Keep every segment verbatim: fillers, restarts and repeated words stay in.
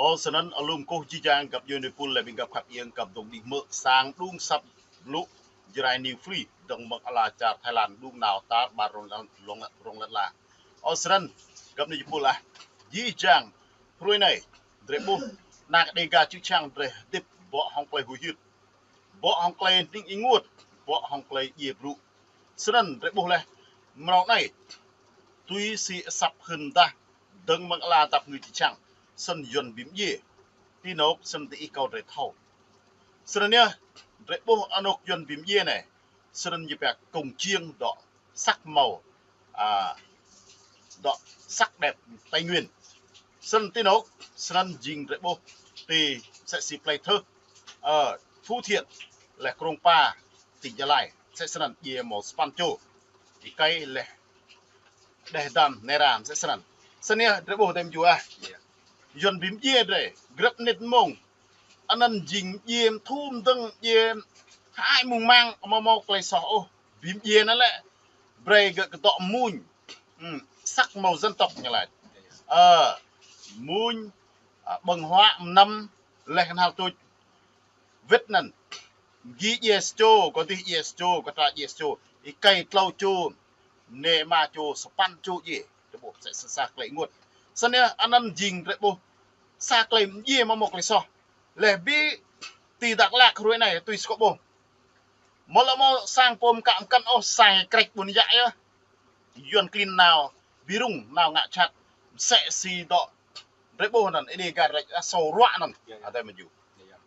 Ơ, snăn alum kơkuh jih jang găp djuê nui pul lĕ ƀing găp khăp iêng găp dŏng đih mơ̆ sang đŭng săp blŭ Jrai New Free dơ̆ng mơ̆ng ala čar Thái Lan đŭng nao tar ƀar rŏng lăn, rŏng lăn, rŏng lăn ala. Ơ, snăn găp nui pul ah. Jih jang hrơi anai drei ƀuh anak Đêga čư̆ čhiăng drei hơdip bŏ hŏng klei huĭ hyưt. Bŏ hŏng klei ning ênguôt, bŏ hŏng klei djiê brŭ. Snăn drei ƀuh leh, mrâo anai, tui si asăp hưn dah, dơ̆ng mơ̆ng ala dăp ngư čư̆ čhiăng, snăn Yuăn bi mdjiê. Ti anôk snăn ti ih kâo drei thâo. Snăn yơh, drei ƀuh anôk Yuăn bi mdjiê anai, snăn ñu pia công chiêng dŏ sắc màu, à, dŏ sắc đẹp Tây Nguyên. Snăn ti anôk, snăn jing drei ƀuh ti msĕ si plei Thưh, ơ, Phú Thiện, leh Krông Pa, tỉnh Gia Lai, msĕ snăn djiê mâo sapăn čô. Êkei leh Đeh Dam, Nera, msĕ snăn. Snăn yơh, drei ƀuh dăm jua. Yuăn bi mdjiê drei, grăp mnĭt mông. Anăn jing djiê mthum dơ̆ng, djiê hai mông mang, amâo mâo klei soh ôh. Bi mdjiê anăn lĕ, brei gơ̆ kơ dŏ mmuñ. Hmm, sắc màu dân tộc ñu lač. Ơ, mmuñ, à, ƀơ̆ng huă mnăm, leh knhal tuč. Wĭt anăn, gi djiê sa čô, kơ dih djiê sa čô, kơ ta djiê sa čô. Êkei tlâo čô, mniê ama čô, sapăn čô djiê. Drei ƀuh msĕ sa klei ênguôt. Snăn yơh, anăn jing drei ƀuh sa klei mdjiê amâo mâo klei soh. Leh bi ti Dak Lak hrơi anai tui si kâo ƀuh. Amâo lŏ mâo sang pô mkă mkăn ôh, sang krĕč ƀuôn yă yơh. Yuăn klin nao bi rŭng, nao ngă jhat. Msĕ si dŏ drei ƀuh anăn, Đêga lač asâo ruă anăn. Adai mơ̆ ju.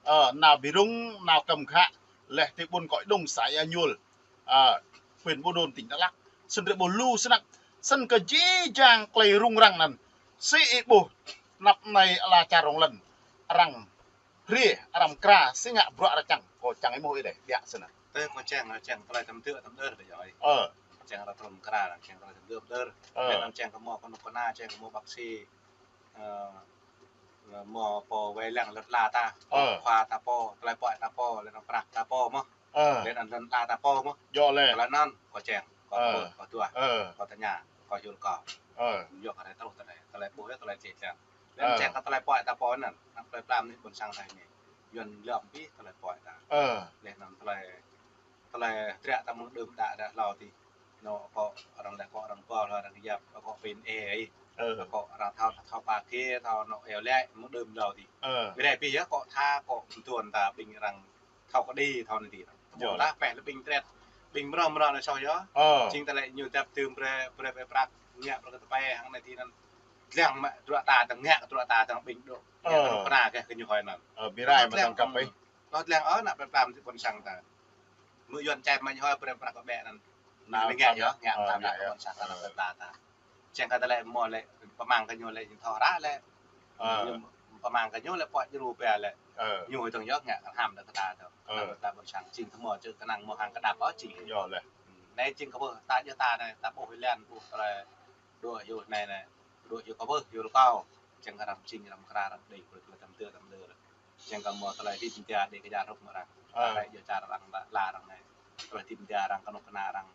Ơ, nao bi rŭng, nao kăm ghă, leh ti ƀuôn Kôi Đung, xã Ea Nhuôl, à, huyện Buôn Đôn, tỉnh Đắk Lắk. Snăn drei ƀuh lu snăk. Snăn kơ jih jang klei rŭng răng anăn. Si ih ƀuh, anăp anei ala čar rŏng lăn. Arăng hriê, arăng mkra, si ngă bruă arăng čiăng. Kâo čiăng ih mơ̆ ih deh, biă snăn. Tơ kâo čiăng, čiăng tơlơi tăm tư̆ tăm đơr deh yơh. Ơ. Čiăng arăng trŭn mkra, čiăng tơlơi tăm tư̆ tăm đơr. Ơ. Leh anăn čiăng kơ mâo kơnuk kơna, čiăng kơ mâo bác sĩ, ơ, mâo pô wai lăng lŏn ala ta, pô khua ta pô, tơlơi pŏk ta pô, leh anăn prăk ta pô mơh. Ơ. Leh anăn lŏn ala ta pô mơh. Yơh leh. Tơlơi anăn, kâo čiăng, kâo ƀuh, kâo duah, kâo tơña, kâo yul kâo. Yơh kơ anei truh tơ anei, tơlơi ƀuh yơh, tơlơi čih čiăng. Leh anăn čiăng kơ tơlơi pŏk ta pô anăn, anăp tơlơi plam anih ƀuôn sang ta anei. Yuăn lŏm bi tơlơi pŏk ta. Leh anăn tơlơi tơlơi triă ta mơ̆ng đưm đă đă hlâo dih. Nŏ kơ arăng leh kơ arăng pô hlâo arăng yap kơ pin ê ê. Kơ arăng thâo thâo pa khê thâo nŏ eo lĕ mơ̆ng đưm hlâo dih. Bi rai bi yơh kơ tha kơ mtuan ta ƀing arăng thâo kơ đĭ thâo anei dih. Yơh. Ta pĕ lĕ ƀing tret ƀing mrâo mrâo anei soh yơh. Jing ta lĕ ñu dăp tưm brei brei brei prăk ngă brei kơ tơpai hăng anei dih anăn. Dlăng mă druă ta dăng ngă druă ta dăng ƀing dŏ. Ngă kơ prăk kơ ñu hơi anăn. Bi rai mă dăng kăp ih. Lŏ dlăng ơ anăp plei pla ti ƀuôn sang ta. Mơ̆ Yuăn čai mă ñu hơi brei prăk kơ ƀĕ anăn. Anăn ngă yơh, ngă tam lĕ ƀuôn sang ta anăp plei pla ta. Čiăng kơ ta lĕ mâo lĕ pơmang kơ ñu lĕ ñu thâo ră lĕ. Ñu pơmang kơ ñu lĕ pŏk djru pia lĕ. Ñu hơi tơ̆ng yơh ngă kơ ham đa kơ ta tơ. Anăp plei pla ƀuôn sang jing kơ mâo čư̆ kơnang mâo hăng kơdăp ôh jing. Yơh lĕ. Anei jing kơ ƀuh ta djơ̆ ta anei ta ƀuh lĕ ƀuh tơlơi dŏ yơh anei anei. Dŏ yơh kơ ƀuh yơh rơkâo. Čiăng kơ arăng jing arăng mkra arăng đĭ brei tơlơi tăm tư̆ tăm đơr. Čiăng kơ mâo tơlơi hơdip mơ̆ng dia đĭ kơ jăk rŭk mơ̆ng arăng. Tơlơi djơ̆ čar arăng la, la arăng anei. Tơlơi hơdip mơ̆ng dia arăng kơnuk kơna arăng.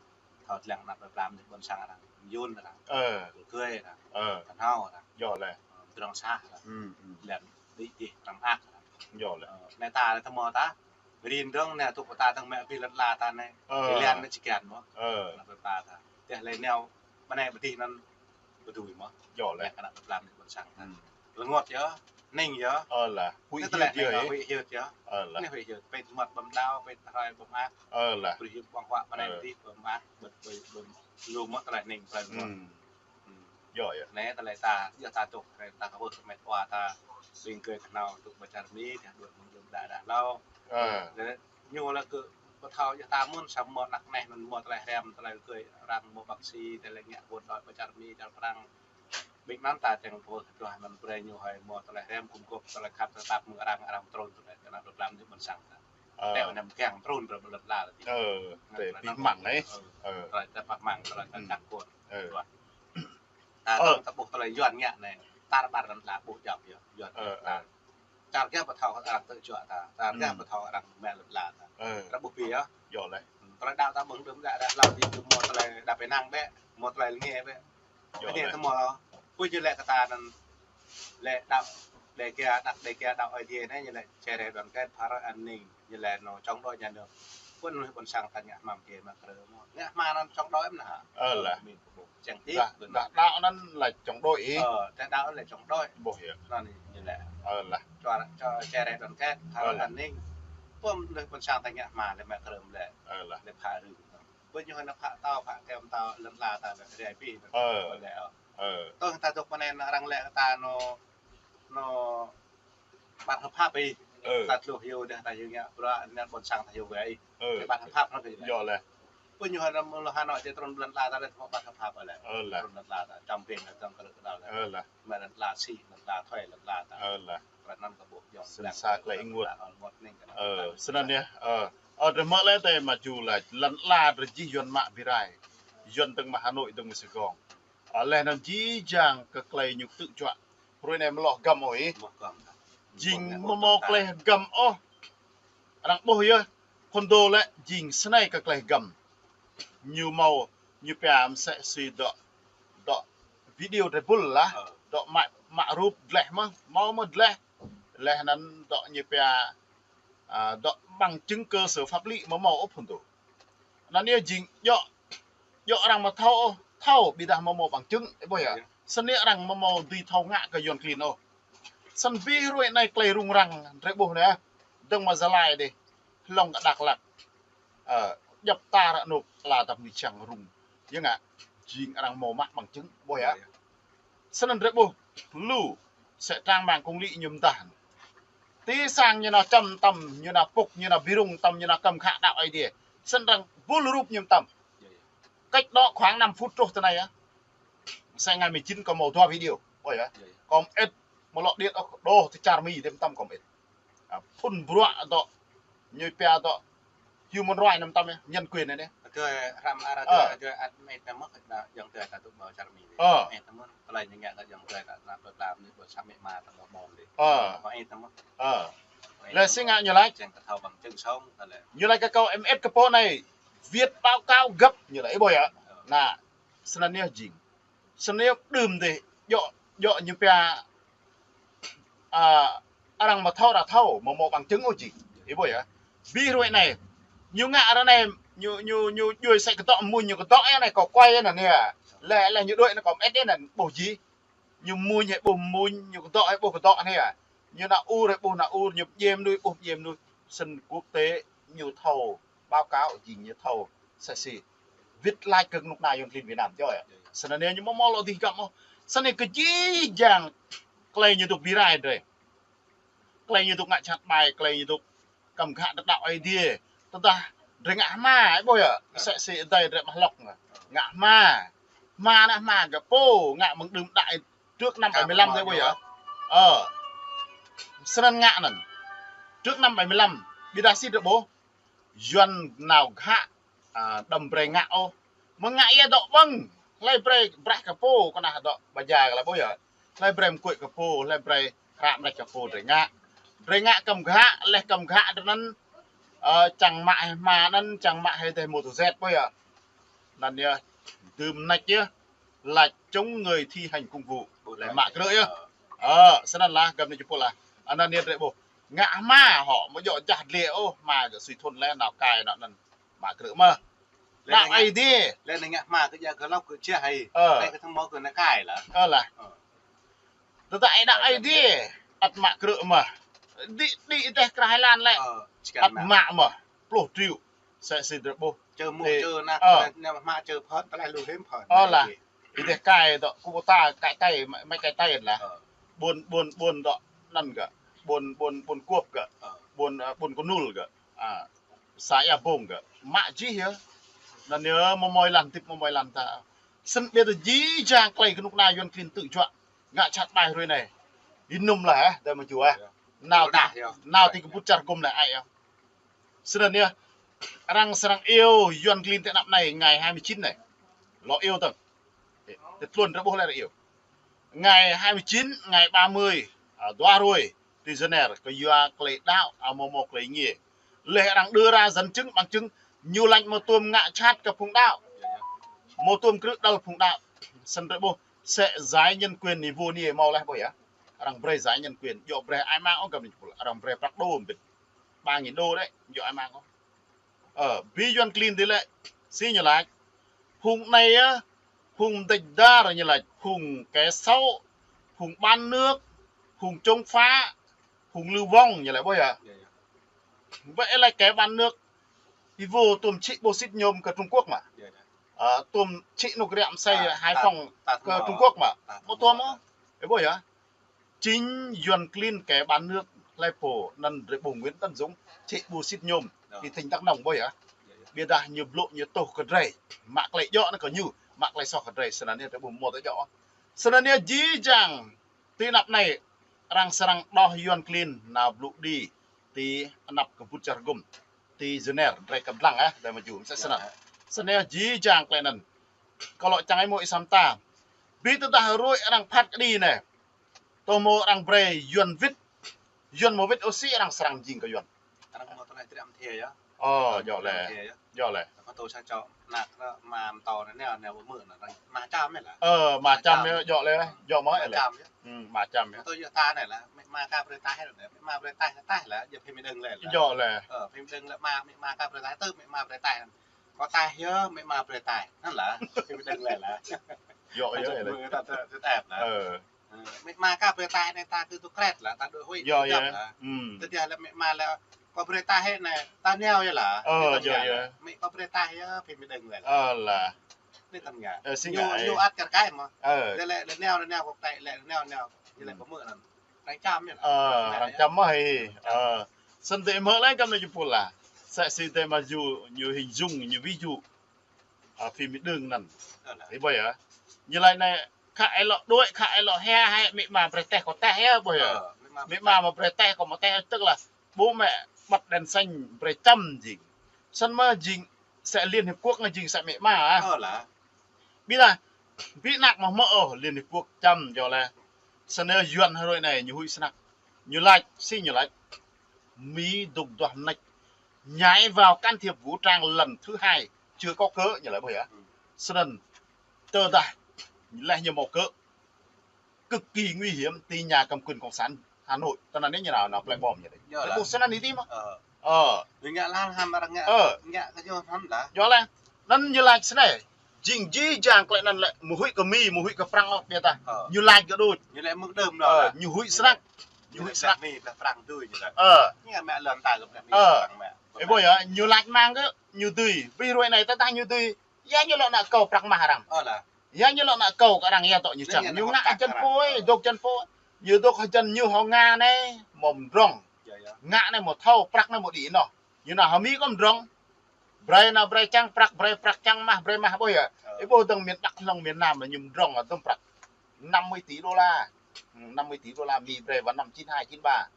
Thâo dlăng anăp plei pla ti ƀuôn sang arăng. Yun arăng. Kul kơi arăng. Tơhnâo arăng. Yơh lĕ. Drŏng sah arăng. Lĕ đĭ dih arăng mơak arăng. Yơh lĕ. Anei ta lĕ ta mâo ta. Rin dơ̆ng anei tŭk ta dơ̆ng mă bi lŏn ala ta anei. Lĕ anei či kian mơ̆. Anăp plei pla ta. Tơl lĕ neo ƀơ anei ƀơ dih anăn ƀu dưi mơ̆. Yơh lĕ. Lĕ kơ anăp plei pla ti ƀuôn sang ta. Lơngot yơh, ning yơh. Ơ lah, huĭ hyưt yơh. Huĭ hyưt yơh. Ơ lah. Anei huĭ hyưt, pĕ măt ƀăm đao, pĕ hrơi ƀăm ak. Ơ lah. Brei hyưt ƀơ̆ng huă ƀơ anei ƀơ dih ƀăm ak, ƀơ̆ng ƀơ̆ng lu mơ̆ tơlơi ning tơlơi lơngot. Yơh yơh. Anei tơlơi ta, yơh ta tŭk, anei ta kơ wơh kơ met wa ta, ƀing kơi kơhnâo tŭk ƀơi čar Mi, ta đuaĭ mơ̆ng đưm đă đă hlâo. Ñu lĕ kơ pơthâo yơh ta mơ̆n, samơ̆ mâo anak anei anăn mâo tơlơi hrăm, tơlơi kơi arăng mâo bác sĩ, tơlơi ngă ƀôn đuaĭ ƀơi čar Mi, čar Prăng. Ƀing anăn ta čiăng kơ wơh kơ duah anăn brei ñu hơi mâo tơlơi hrăm gum gôp, tơlơi khăp tơlơi pap mơ̆ng arăng, arăng trŭn tơlơi kơ anăp plei pla ti ƀuôn sang ta. Tơl anei mơ̆ng kiăng trŭn brei ƀơi lŏn ala ti. Tơl bi măng anei. Tơlơi ta pap măng, tơlơi ta čăk kôn. Duah. Ta tơ̆ng ta ƀuh tơlơi Yuăn ngă anei. Tar ƀar lŏn ala ƀuh djŏp yơh, Yuăn ngă ta. Čar gah pơthâo arăng tơčuă ta, čar gah pơthâo arăng mă lŏn ala ta. Ta ƀuh bi yơh. Yơh lĕ. Tơlơi đăo ta ƀơ̆ng đưm đă đă hlâo dih kơ mâo tơlơi đăp ênang ƀĕ, mâo tơlơi lĕ ngă ƀĕ. Yơh lĕ. Anei ta mâo, pui jơ̆ lĕ kơ ta anăn lĕ đăo Đe kia, đăk đe kia đăo Ơi Adai anai, ñu lĕ chia rẽ đoàn kết, phá rối an ninh, ñu lĕ nô chống đối nhà nước. Ƀuôn lui ƀôn sang ta ngă hmua kơ mă krư mơ̆. Ngă hmua anŭn chống đối mơ̆n hă? Ơ lah. Min kơ ƀuh. Čang ti, đah, đah đăo anŭn lĕ chống đối ih. Ơ, đah đăo lĕ chống đối. Ƀuh yơh. Anŭn ñu lĕ. Ơ lah. Cho, cho chia rẽ đoàn kết, phá rối an ninh. Ƀuôn lui ƀôn sang ta ngă hmua lĕ mă krư mơ̆ lĕ. Ơ lah. Lĕ phá rư. Ƀuôn ñu hơnăp phă tâo, phă kơm tâo, lŏn ala ta lĕ rai pi. Ơ. Lĕ ơ. Ơ. Tơl ta dŏ pơ anai arăng lĕ ta nô, nô ƀăt hợp pháp ih. Ơ. Ta tluh yua đah ta yua ngă bruă anŭn ƀôn sang ta yua wai. Ơ. Ƀăt hợp pháp nô kơ yua. Yơh lĕ. Ƀuôn ñu hơnăp mơ̆ lŏn Hà Nội či trŭn lŏn ala ta lĕ ƀăt hợp pháp lĕ. Ơ lah. Trŭn lŏn ala ta, čăm ping lĕ, čăm kơ lŏn ala ta. Ơ lah. Mă lŏn ala si, lŏn ala thuê, lŏn ala ta. Ơ lah. Ră anŭn kơ ƀuh yŏng. Sĭt sa klei ih ngă. Ơ, mơ̆ anai kơ anŭn. Ơ, snăn yơh. Ơ, ơ, drei mơ̆ lĕ tơ mă jŭ lač. Lŏn ala drei jih Yuan mă bi rai. Yuan dơ̆ng mơ̆ng Hà Nội dơ̆ng mơ̆ng Sài Gòn. Ơ, leh anŭn jih jang kơ klei ñu ktư̆ juă. Hrơi anai mlŏ găm ôh ih. Jing mơ̆ mâo klei găm ôh. Arăng ƀuh yơh. Khôn dô lĕ jing snei kơ klei găm. Ñu mâo, ñu pia msĕ si dŏ, dŏ video drei ƀuh lah. Ơ. Dŏ mă, mă rup dleh mơ̆, mâo mơ̆ dleh. Leh anŭn dŏ ñu pia, a, dŏ bằng chứng cơ sở pháp lý mơ̆ mâo ôh phŭn tŭ. Anŭn yơh jing djŏ, djŏ arăng mơ̆ thâo, thâo ƀiădah mơ̆ mâo bằng chứng, ih ƀuh yơh. Yơh. Snei arăng mơ̆ mâo dưi thâo ngă kơ Yuan klin ôh. Snăn bi hrơi anai klei rŭng răng, drei ƀuh anai, dơ̆ng mơ̆ng Gia Lai dih, hlŏng kơ Dak Lak. Ơ, djŏp tar anôk ala dap ni čang rŭng. Yơh ngă, jing arăng mâo mă bằng chứng, ƀuh yơh. Yơh. Snăn drei ƀuh, lu, sĕ trang mạng công lý ñu mdah. Ti sang ñu nao čăm tăm, ñu nao pŭk, ñu nao bi rŭng tăm, ñu nao kăm khă đăo Ơi Adai. Snăn arăng ƀuh rup ñu tăm. Yơh, yơh. Cách đó khoảng năm phút truh tơ anai yơh. Sĕ ngày mười chín kâo mâo dua video. Ôi yơh. Yơh, yơh. Kâo mơit mơ̆ lŏ điêt ôh, đôč tơ čar Mi dih mơtam kâo mơit. A, phŭn bruă dŏ, ñu pia dŏ human right anŭn mơtam yơh, nhân quyền anai. Adơi hrăm ar adơi, adơi ăt mơit anŭn mơ̆, ayŏng adơi ta tŭ ƀơi čar Mi dih. Ơ. Mơit anŭn mơ̆, tơlơi ñu ngă kơ ayŏng adơi ta, ta tŭ tlam anai, ƀơi sa mĕ ma ta ƀơi ƀôn dih. Ơ. Mơit anŭn mơ̆. Ơ. Leh si ngă ñu lač. Čang kơ thâo bằng chứng sống, ta lĕ. Ñu lač kơ kâo mơit kơ pô anai, viết báo cáo gấp ñu lač, ih ƀuh yơh. Ơ. Anai, snăn yơh jing. Snăn yơh đưm dih, djŏ, djŏ ñu pia, a, arăng mơ̆ thâo arăng thâo, mơ̆ mâo bằng chứng ôh jing. Ih ƀuh yơh. Bi hrơi anai, ñu ngă ră anai, ñu, ñu, ñu djuai sĕ kơdŏ mmuñ ñu kơdŏ yơh anai, kâo kuai yơh anai yơh. Leh, leh ñu đuaĭ anai kâo mơit yơh anai, ƀuh jih. Ñu mmuñ hĕ ƀuh mmuñ, ñu kơdŏ hĕ ƀuh kơdŏ anai yơh. Ñu nao ur hĕ ƀuh nao ur, ñu pơjĕm đuaĭ ƀuh pơjĕm đuaĭ. Snăn quốc tế ñu thâo, báo cáo jing ñu thâo, sĕ si. Wĭt lač kơ kơnuk kơna Yuan klin Việt Nam, djŏ yơh. Snăn anai ñu mơ̆ mâo lŏ dih găm ôh. Snăn anai kơ jih jang klei ñu dŏ bi rai drei. Klei ñu dŏ ngă jhat ƀai, klei ñu dŏ kăm khă đăo Ơi Adai. Tơdah drei ngă hma, ih ƀuh yơh. Sĕ si adơi drei mă hlŏk ngă. Ngă hma. Hma anai hma gơ̆ pô, ngă mơ̆ng đưm đă trước năm bảy mươi lăm, ih ƀuh yơh. Ơ. Snăn ngă anŭn. Trước năm bảy mươi lăm. Ƀiădah si drei ƀuh. Yuan nao khă, a, đăm brei ngă ôh. Mơ̆ ngă yơh dŏ ƀơ̆ng. Hlơi brei brah kơ pô, kơnah dŏ ƀa ja kơ lĕ ƀuh yơh. Hlơi brei mơkuĕ kơ pô, hlơi brei hră mrĕč kơ pô drei ngă. Drei ngă kăm khă, leh kăm khă drei anŭn, ơ, čang mă hĕ hma anŭn, čang mă hĕ dêh mô tô zet ƀuh yơh. Anŭn yơh, dưm nač yơh, lač chống người thi hành công vụ. Lĕ mă krư̆ yơh. Ơ, snăn lah, găm anai čơpul lah. Anŭn yơh drei ƀuh. Ngă hma hŏ, mơ̆ djŏ jah dliê ôh, hma gơ̆ sui thŭn leh, nao kai nao anŭn. Mă krư̆ mơ̆. Leh đăo anai ngă, Ơi Adai. Leh anai ngă hma kơ ja kơ lŏk kơ čeh ai. Ơ. Leh kơ thâo mâo kơ anai kai lah. Ơ lah. Ơ. Tơdah ai đăo Ơi Adai, ăt mă krư̆ mơ̆. Đĭ, đĭ dêh krah Thái Lan lĕ. Ơ, ăt mă mơ̆. Pluh triệu. Sĕ si drei ƀuh. Čơ mŭk čơ năk, ơ, leh anai hma čơ phŏn, tơlơi lu hiam phŏn. Ơ lah. Ih dêh kai dŏ, kơ ƀuh ta kai kai, mai, mai kai kai lah. Ơ. Ƀuôn, ƀuôn, ƀuôn dŏ anŭn gơ̆. Ƀuôn, ƀuôn, ƀuôn Kuôp gơ̆. Ơ. Ƀuôn, ơ, ƀuôn Kơnul gơ̆. A, xã Ea Bông gơ̆. Mă jih yơh. Anŭn yơh mơ̆ mâo ih lăng, tĭp mơ̆ mâo ih lăng ta. Snăn ƀiădah jih jang klei kơnuk kơna Yuan klin ktư̆ juă. Ngă jhat ƀai hrơi anai. Ih nŭm lah, ơ, dơi mơ̆ jua, ơ. Nao ti, nao ti kơƀut čar gŭm lĕ ai, ơ. Snăn yơh. Arăng srăng iâu Yuan klin tơ anăp anai ngày hai mươi chín anai. Lŏ iâu tơ̆ng. Tơ tluôn drei ƀuh lĕ arăng iâu. Ngày hai mươi chín, ngày ba mươi, a, dua hrơi, ti Geneva, kơ yua klei đăo, a, mơ̆ mâo klei êngiê. Leh arăng đưa ra dẫn chứng, bằng chứng, ñu lač mơ̆ tuôm ngă jhat kơ phung đăo. Mơ̆ tuôm krư̆ đăl phung đăo. Snăn drei ƀuh, sĕ giải nhân quyền niveau anai mâo leh ƀuh yơh. Arăng brơi giải nhân quyền, djơ̆ brơi ai mang ôh gam ni jơpul. Arăng brơi prăk đô ƀĭt. Ba nghìn đô đơi, djơ̆ ai mang ôh. Ơ, ƀing Yuan klin tih lĕ, si ñu laĭ. Phung anai yơh, phung đêč đar ñu laĭ, phung kẻ xấu, phung bán nước, phung chống phá, phung lưu vong ñu laĭ ƀuh yơh. Ƀơi laĭ kẻ bán nước, ih vô tuôm čhĭ bô xít nhôm kơ Trung Quốc mă. Ơ, tuôm čhĭ nŭk rơ̆k mơsei Hải Phòng kơ Trung Quốc mă. Ƀu tuôm ôh. Ih ƀuh yơh. Chính Yuan klin kẻ bán nước hlơi pô anŭn drơi ƀu Nguyễn Tấn Dũng, čhĭ bô xít nhôm, ti tỉnh Đắk Nông ƀuh yơh. Ƀiădah ñu blŭ ñu tuh kơ drơi, mă klei djơ̆ anai kơ ñu, mă klei soh kơ drơi, snăn yơh drơi ƀu mơ̆ tơ djơ̆. Snăn yơh jih jang, ti anăp anai, arăng srăng đŏh Yuan klin nao blŭ đĭ, ti anăp kơ ƀut čar gum, ti Geneva, drơi kơblang yơh, drơi mơ̆ jum, mơsĕ snăn. Snăn yơh jih jang klei anŭn. Kơ lŏ čang ai mơ̆ ih sam ta. Ƀiădah ruai arăng phat kơđi anai. Tơma arăng brơi Yuan wĭt. Yuan mơ̆ wĭt ôh si arăng srăng jing kơ Yuan. Arăng mơ̆ tơlơi triam thia yơh. Ơ, djơ̆ lĕ. Djơ̆ lĕ. Kơ tô sa čô, anak kơ ma mtô anai, anai, anai, mơ̆ anai, arăng ma čăm yơh lah. Ơ, ma čăm yơh, djơ̆ lĕ. Djơ̆ mơ̆ lĕ. Ma čăm yơh. Hmm, ma čăm yơh. Tô yơh ta anai lah, mĕ ma ka brơi taih anai, mĕ ma brơi taih, taih lah, djơ̆ phim đơ̆ng lĕ lah. Djơ̆ lĕ. Ơ, phim đơ̆ng lĕ ma, mĕ ma ka brơi taih, tơ mĕ ma brơi taih. Kâo taih yơh, mĕ ma brơi taih. Anŭn lah, phim đơ̆ng lĕ lah. Djơ̆ yơh lĕ. Mơ̆ ta tơ, tơ ep lah. Ơ. Ơ, mĕ ma ka brơi taih anai ta kơ tu kret lah, ta đuaĭ huĭ. Djơ̆ yơh. Hmm. Tơdah lĕ mĕ ma lĕ kâo brơi taih anai, ta nao yơh lah. Ơ, djơ̆ yơh. Mĕ kâo brơi taih yơh, phim đơ̆ng lĕ lah. Ơ lah. Anai tăm ngă. Ơ, si ngă. Ñu ăt kar kaĭ mơ̆. Ơ. Lĕ, lĕ, lĕ nao, lĕ nao, kâo taih lĕ nao, nao. Ñu lĕ pơmơ̆ anŭn. Arăng čăm yơh lah. Ơ, arăng čăm mơ̆ hĭ. Ơ. Snăn tơ mơ̆ lĕ gam ni jơpul lah. Mơsĕ si tơ mơ̆ ñu, ñu hình dung, ñu ví dụ. Ơ, phim đơ̆ng anŭn. Ih ƀuh yơh. Ñu laĭ anai, khă ih lŏ đuaĭ, khă ih lŏ hia, hĭ mĕ ma brơi taih kâo taih yơh, ƀuh yơh. Ơ, mĕ ma brơi taih kâo mơ̆ taih, tức là bố mẹ bật đèn xanh brơi čăm jing. Snăn mơ̆ jing, mơsĕ Liên Hiệp Quốc anai jing mơsĕ mĕ ma. Ơ lah. Ƀiădah, ƀing anak mơ̆ mơ̆ ôh Liên Hiệp Quốc čăm djơ̆ lĕ. Snăn Yuan hrơi anai ñu huĭ snăk. Ñu laĭ, si ñu laĭ. Mỹ dôk duah mnêč. Nhảy vào can thiệp vũ trang lần thứ hai, chưa có cớ, ñu laĭ ƀuh yơh. Snăn, tơdah, lĕ ñu mâo cớ. Cực kỳ nguy hiểm, ti nhà cầm quyền cộng sản Hà Nội. Tơ anai ñu nao, nao plơi bom ñu đơi. Yơh lah. Ƀuh snăn anai ti mơ̆. Ơ. Ơ. Ñu ngă lăng hăm arăng ngă. Ơ. Ngă kơ ñu hăm lah. Djơ̆ lĕ. Anŭn ñu laĭ snei. Jing jih jang klei anŭn lĕ, mơ̆ huĭ kơ Mi, mơ̆ huĭ kơ Prăng ôh, ƀiădah. Ơ. Ñu laĭ kơ đôč. Ñu lĕ mơ̆ng đơ̆m anŭn. Ơ, ñu huĭ snăk. Ñu huĭ snăk. Mi kơ Prăng tui ñu laĭ. Ơ. Ñu ngă mă lŏn ta kơ Mi kơ Prăng mă. Ơ. Ih ƀuh yơh, ñu laĭ mơ̆ng kơ, ñu tui. Ƀing hrơi anai tơdah ñu tui. Yua ñu lŏ nao kâo prăk mah arăng. Ơ lah. Yua ñu lŏ nao kâo kơ arăng yua tŏ ñu čang. Ñu ngă jăn pô, dôk jăn pô. Ñu dôk hơjăn ñu hŏ ngă anai, mơ̆ mdrŏng. Ngă anai mơ̆ thâo, prăk anai mơ̆ đĭ anŏ. Ñu nao hơmi kơ mdrŏng. Brơi nao brơi čang prăk, brơi prăk čang mah, brơi mah ƀuh yơh. Ih ƀuh dơ̆ng miền Bắc lŏng miền Nam anai ñu mdrŏng tơm prăk. Năm mươi tỷ đô la. Hmm, năm mươi tỷ đô la Mi brơi vào năm chín hai, chín ba.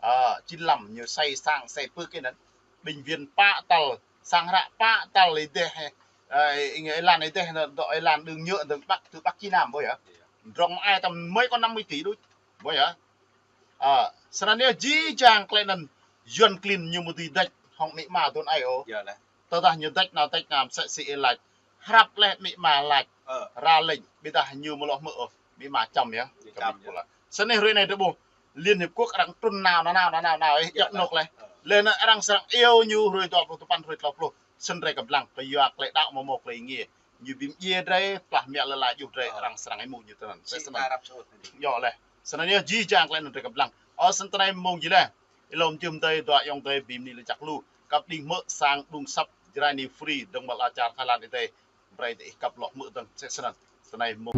Ơ, chín lăm ñu xây sang, xây pơ kơ anŭn. Bệnh viện pă tal, sang hră pă tal ih dêh, ơ, ih ngă êlan ih dêh, dŏ êlan đường nhựa, đường Bắc, từ Bắc chí Nam ƀuh yơh. Mdrŏng ai tăm mơi kơ năm mươi tỷ đôč. Ƀuh yơh. Ơ, snăn yơh jih jang klei anŭn Yuan klin ñu mơ̆ dưi đĕč hŏng mĕ ma tŭn ai ôh. Tơdah ñu đĕč nao đĕč ngă mơsĕ si ih laĭ. Hrăp lĕ mĕ ma laĭ. Ơ. Ra lĕ, ƀiădah ñu mơ̆ lŏ hmư̆ ôh. Mĕ ma čăm yơh. Čăm yơh. Snei hrơi anai tơ ƀuh. Liên Hiệp Quốc arăng trŭn nao, nao, nao, nao, nao, ih djăp nŏk lĕ. Ơ. Lĕ anŭn arăng srăng iâu ñu hrơi dua pluh tơpăn, hrơi tlâo pluh. Snăn drơi kơblang, kơ yua klei đaŏ mơ̆ mâo klei ngiê. Ñu bi mdjiê drơi, plah mă lĕ laĭ juh drơi, arăng srăng ih mŭt ñu tơnăn. Djơ̆ lĕ. Snăn yơh jih jang klei anŭn drơi kơblang. Ơ, snăn tơnai mơ̆ng jih lĕ. Ih lŏm jum tơi, dua ayŏng tơi, bi mni lĕ čăk lu. Kăp đing hmư̆ sang đŭng asăp Jrai New Free, dơ̆ng mơ̆ la čar Thái Lan ih tơi. Brơi tơ ih kăp lŏ hmư̆ dơ̆ng, mơsĕ snăn. Tơnai mơ̆ng